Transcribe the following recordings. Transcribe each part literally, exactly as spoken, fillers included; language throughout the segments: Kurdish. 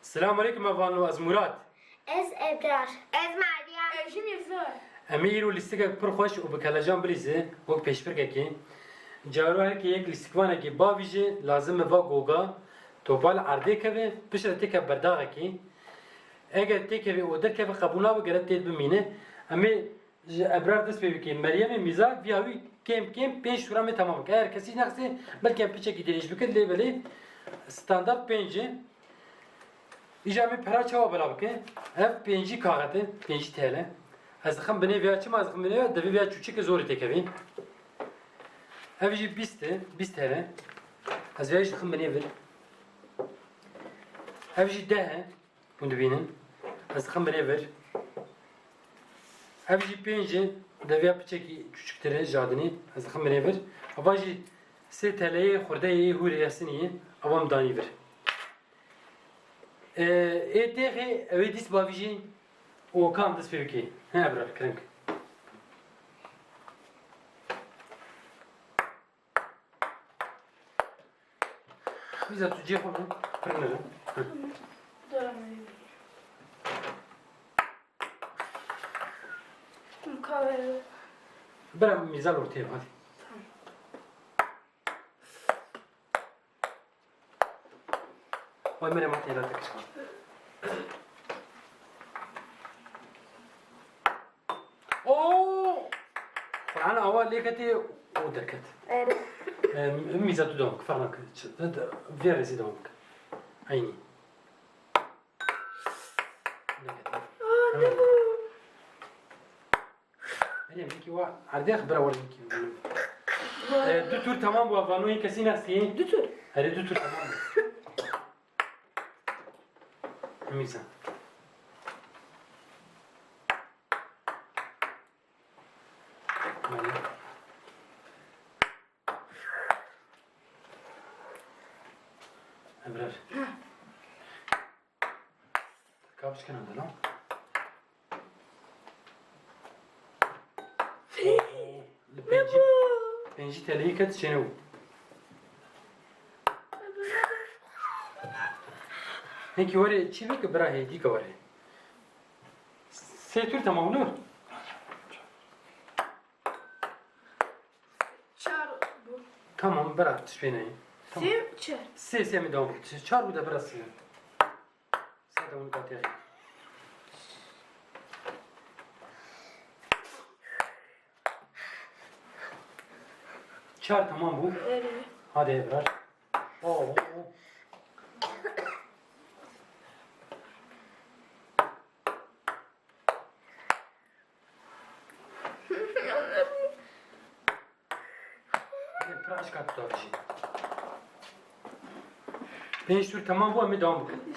Selamun aleykum, ez Vano, ez Murat. Ez Ebrar. Ez Meryem. Ez jî Mirza. Em ê îro lîstikek pir xweş û bi kelecan bilîzin, wek pêşbirkekê. Caro her ke yek lîstikvanekê bavîje, lazim e va goga, topa li erdê keve, piştre têkeve berdaxekê. Eger têkeve û derkeve qebûl nabe, gere tê bimîne. Em ê Ji Ebrar dest pê bike. Meryemê Mîza viya wî kêm kêm pênc tûra me temam bike. Eger kesî nexsê, belkî em piçekî dirêj bike, lê belê standart pênc e. Îja me pera çawa bela bike? Ev pêncî kaxet e, pêncî T L. Ez dixim binê viya çima ez dixim binê viya, devê viya çûçik e, zorê têkevê. Ev jî bîst e, bîst T L. Ez viya jî dixim binê vir. Ev jî deh e. Hûn dibînin. Ez dixim binê vir. Ev jî pênc e. Deviya piçekî çûçiktir e, jadinê. Ez dixim binê vir. Ava jî sê T L'yê xurdeyê hûrê ya sinî ye. Ava min danî vir. Ê, ê têxê, ew ê dîs bavîjî û kam dest pê bikê. He, bira, kirin. Mîza, tu cihê xwe bin, pir nere. Hı. Dora me. Mukavele. Bira mîza li ortê, hadi. Tamam. Vay mere, ma têla te kişan. Oo! Qur'an awa lêketê û derket. Erê. Em, em mîza tu dewam bike, ferq nake. Ç-, de, de, vê rêzî dewam bike. Eynî. Lêketê. Aa, ne bu? Meryem, yekî wa erdê xwe bira were yekî. Ee, du tur tamam bû, vano yê kesî nexsî. Du tur? Erê, du tur tamam bû. Mîza. Meryem. Ebrar. Kapçikana da lan. Li pêncî, pêncî T L'yê ket çêne bû. Hekî were çi bike bira hêdî ke were. Sê tur tamam nû. Çar bû. Tamam, bira, tişt pê neyê. Tamam. Sê, çar. Sê, sê mi devam bike. Çar bû de bira sê. Sê de hûn katê. Çar tamam bû. Erê. Hadi Ebrar. Oo, oo, oo. Pir aşka tu davêjî. Pênc tur temam bû, em ê dewam bikin.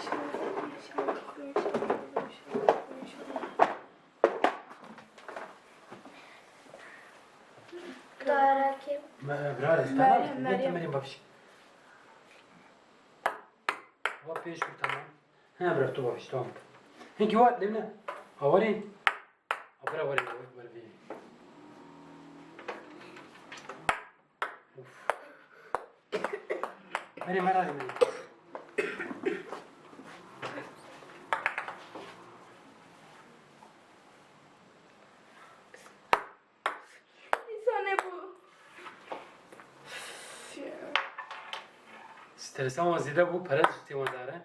Darakê. Me, bira, tamam. Meryem, Meryem. Meryem, bavêjî. Wa pênc tur temam. He, bira, tu bavêjî, tamam. Hinkî wa, lê ne. Hawarî. Abra were, were, were vê. Uf. Merê, merê, merê. Însan ne bu? Stresa wan zêde bû, pere jî tê wan dare.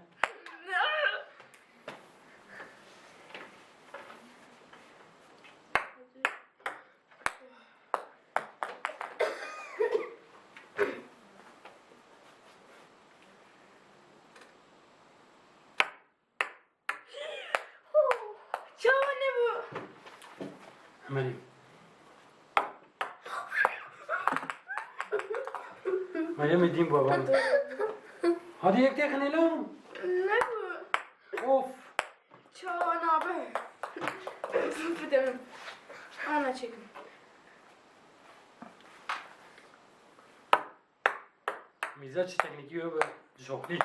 Çawa nebû? Hemenî. Meryemê dîn bû, baba. Hadi yek têxinê lan. Nebû. Of. Çawa nabe? Bide min. Ana çekim. Mîza çi teknîkî yo be, joklî.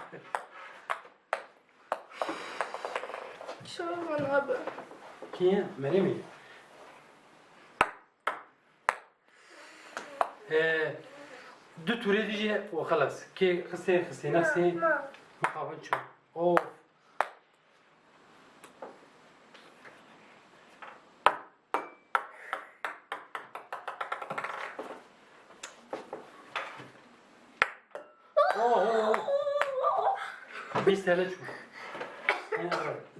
Çawa nabe? Kî ye? Meryemî. Ee, du turê dijî û xelas. Kê xistê, xistê nexsê. Mixabin çû. Of. Bîst T L çû.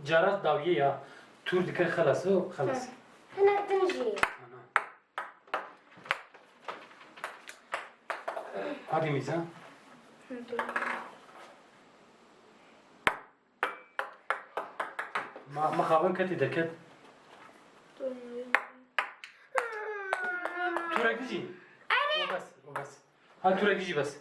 Cara dawiyê ya. Tûr dike xelas o, xelas. Hina din jî. Ana. Hadi mîza. Ma, mixabin ketî derket. Tûrek dijî. O bes, o bes. Ha, tûrek dijî bes.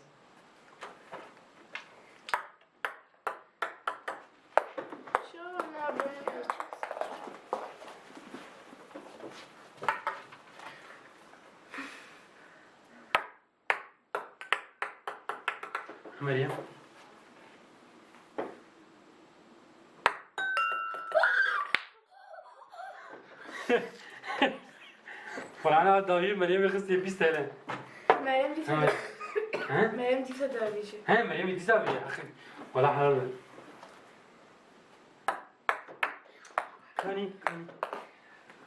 Meryem. Qur'ana dawî Meryemê xistê bîst T L. Meryem dîsa Evet. He? Meryem dîsa dawî jî. He, Meryemê dîsa bî. Wala helal be. Kanî, kanî.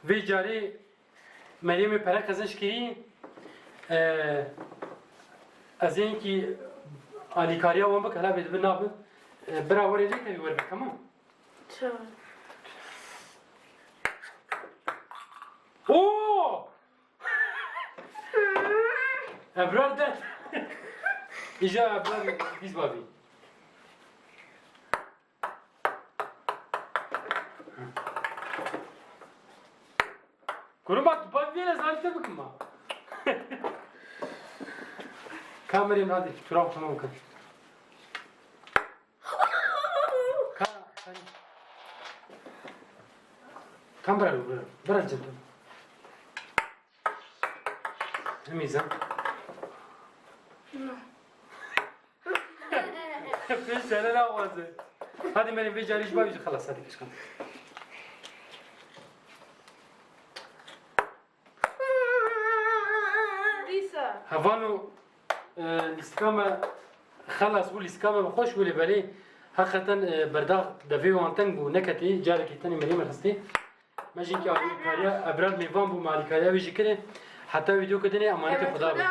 Vê carê Meryemê pere qezenc kirî. Ee, ez ê hinkî alîkariya wan bikim, hela bê dibe nabe. Ee, bira were lê tevî wer be, tamam? Çawa? Oo! Ebrar der. Îja Ebrar dîs bavî. Kuruma, tu bak vêre zarî te bikim ma. Kamerayı hadi, turam tamam kan. Ka, kan. Kan bırak, bırak. Bırak canım. Hemîza. Pêş sere naxwaze. Hadi Meryem, vê carî ji bavî jî xelas, hadi kişkan. Dîsa. Hevano, e, lîstika me xelas bû, lîstika me bi xweş bû lê belê heqeten, e, berdax devê wan teng bû, neketê, carekê tenê Meryemê xistê. Me jî kariya Ebrar mêvan bû, me alîkariya wê jî kirê. Heta vîdyoke dinê, emanetê Xuda be.